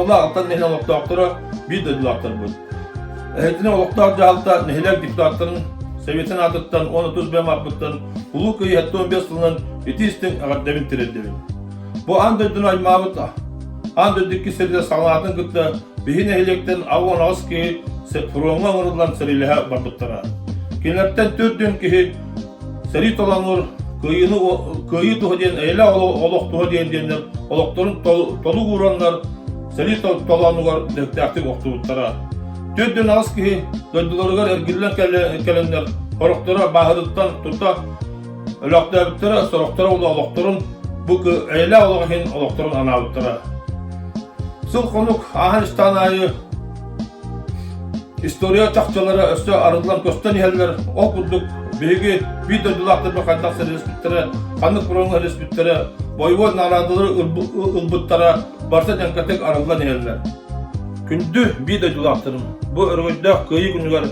Тапталлаах Алтан нэһилиэк олохтоохторо биир дойдулаахтарбыт. Эһэтини олохтоох дьаһалта нэһилиэк депутаттарын Советын аатыттан уонна тус бэйэм ааппыттан Улуу Кыайыы 75 сылынан итии-истиҥ эҕэрдэбин тириэрдэбин. Бу аан дойдуну аймаабыт аан дойду иккис сэриитэ саҕалаатын кытта биһи нэһилиэктэн 68 киһи фроҥҥа ыҥырыллан сэриилэһэ барбыттара. Кинилэртэн 4 киһи Сэрии толонуур кыайыыны кыайыы туһа диэн эйэлээх олох туһа диэн диэннэр олохторун толук уураннар сэрии толоонугар дэхтээхтик охтубуттара. 48 киһи дойдуларыгар эргиллэн кэлэннэр сорохторо бааһырыттан тута өлөөхтөөбүттэрэ, сорохторо олохторун бу эйэлээх олох иһин олохторун анаабыттара. Сыл-хонук ааһан истэҕин аайы История чахчылара өссө арыллан көстөн иһэллэр. Ол курдук биһиги биир дойдулаахтарбыт хайдах сэриилэспиттэрэ, ханнык фроҥҥа сэриилэспиттэрэ, бойобуой наҕараадалары ылбыттара барыта дьэҥкэтик арыллан иһэллэр. Күндү биир дойдулаахтарым, бу өрөгөйдөөх Кыайыы күнүгэр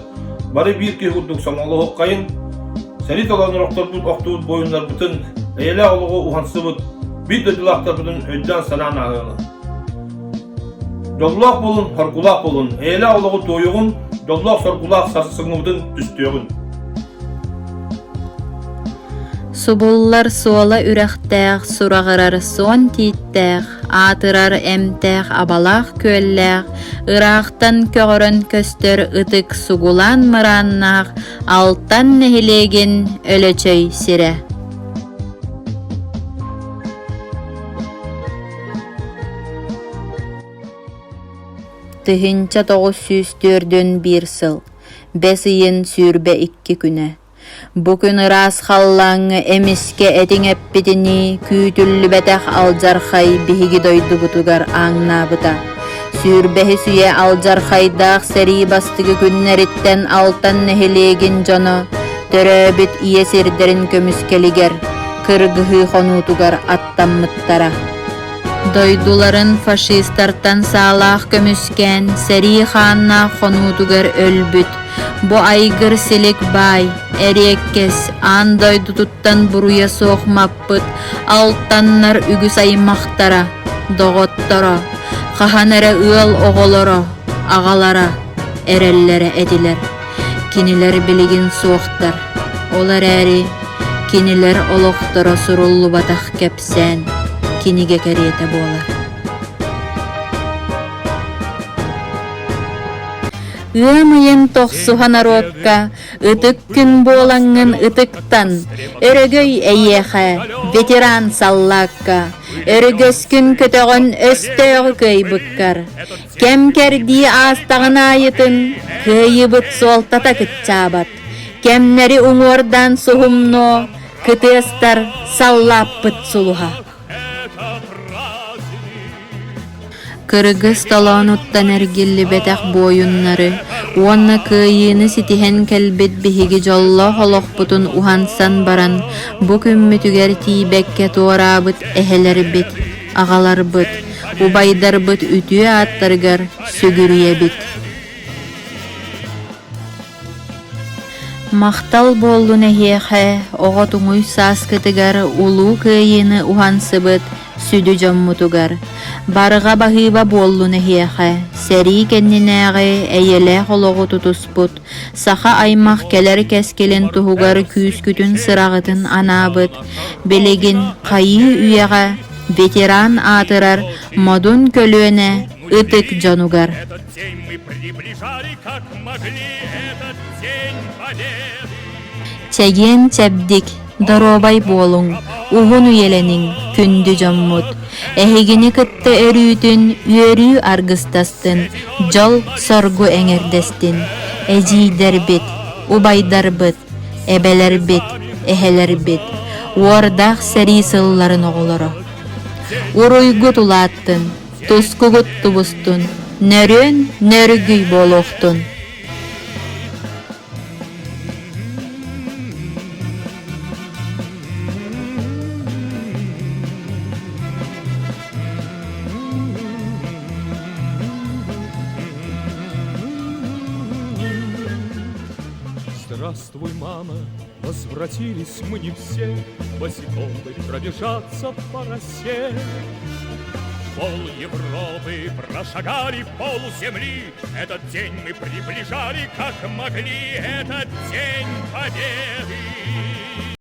бары биир киһи курдук сомоҕолоһуоххайын, сэрии толоонугар охторбут охтубут буойуннарбытын, эйэлээх олоҕу уһансыбыт биир дойдулаахтарбытын өйдөөн-санаан ааһыаҕыҥ. Дьоллоох буолун, соргулаах буолун, эйэлээх олоҕу туойуоҕун, дьоллоох-соргулаах сарсыҥҥыбытын түстүөҕүн. Субуллар суола үрэхтээх, сураҕырар суон тииттээх, аатырар эмтээх абалаах күөллээх, ыраахтан көҕөрөн көстөр ытык сугулаан мырааннаах Алтан нэһилиэгин Өлөчөй сирэ. 1941 сыл, бэс ыйын 22 күнэ. Бу күн ыраас халлааҥҥа эмискэ этиҥ эппитинии күүтүллүбэтэх алдьархай биһиги дойдубутугар ааҥнаабыта. Сүүрбэһис үйэ алдьархайдаах сэрии бастакы күннэриттэн Алтан нэһилиэгин дьоно төрөөбүт ийэ сирдэрин көмүскэлигэр, кыргыһыы хонуутугар аттаммыттара. Дойдуларын фашистартан саалаах көмүскээн, сэрии хааннаах хонуутугар өлбүт, бу айгыр-силик баай, эриэккэс, аан дойдутуттан буруйа суох маппыт алтаннар үгүс аймахтара, доҕотторо, хаһан эрэ ыал оҕолоро, аҕалара, эрэллэрэ этилэр. Кинилэр билигин суохтар, ол эрээри кинилэр олохторо суруллубатах кэпсээн, кинигэ кэриэтэ буолар. Ыам ыйын тохсуһа норуокка ытык күн буолаҥҥын ытыктан, өрөгөй эйиэхэ, ветеран саллаакка, өрөгөскүн көтөҕөн өстөөҕү кыайбыккар, Кэм-кэрдии аастаҕын аайытын кыайыыбыт суолтата кыччаабат, кэмнэри уҥуордаан суһумнуо, кытыастар саллааппыт сулуһа. Кыргыз толоонуттан эргиллибэтэх буойуннары уонна кыайыыны ситиһэн кэлбит биһиги дьоллоох олохпутун уһансан баран бу күммүтүгэр тиийбэккэ туораабыт эһэлэрбит, аҕаларбыт, убайдарбыт үтүө ааттарыгар сүгүрүйэбит. Махтал буоллун эһиэхэ, оҕо туҥуй сааскытыгар Улуу Кыайыыны уһансыбыт сүдү дьоммутугар. Барҕа баһыыба буоллун эһиэхэ, сэрии кэннинээҕи эйэлээх олоҕу тутуспут, саха аймах кэлэр кэскилин туһугар күүскүтүн сыраҕытын анаабыт, билигин хайыы үйэҕэ ветеран аатырар модун көлүөнэ ытык дьонугар. Чэгиэн-чэбдик, доруобай буолуҥ, уһун үйэлэниҥ, күндү дьоммут! Эһигини кытта өрүүтүн үөрүү аргыстастын, дьол-соргу эҥэрдэстин! Эдьиийдэрбит, убайдарбыт, эбэлэрбит, эһэлэрбит, уордаах сэрии сылларын оҕолоро! Уруйгут улааттын, тускугут тубустун, нөрүөн нөргүй буолуохтун! Здравствуй, мама, возвратились мы не все, Босиком бы пробежаться по росе. Пол Европы, прошагали пол земли. Этот день мы приближали, как могли, этот день победы.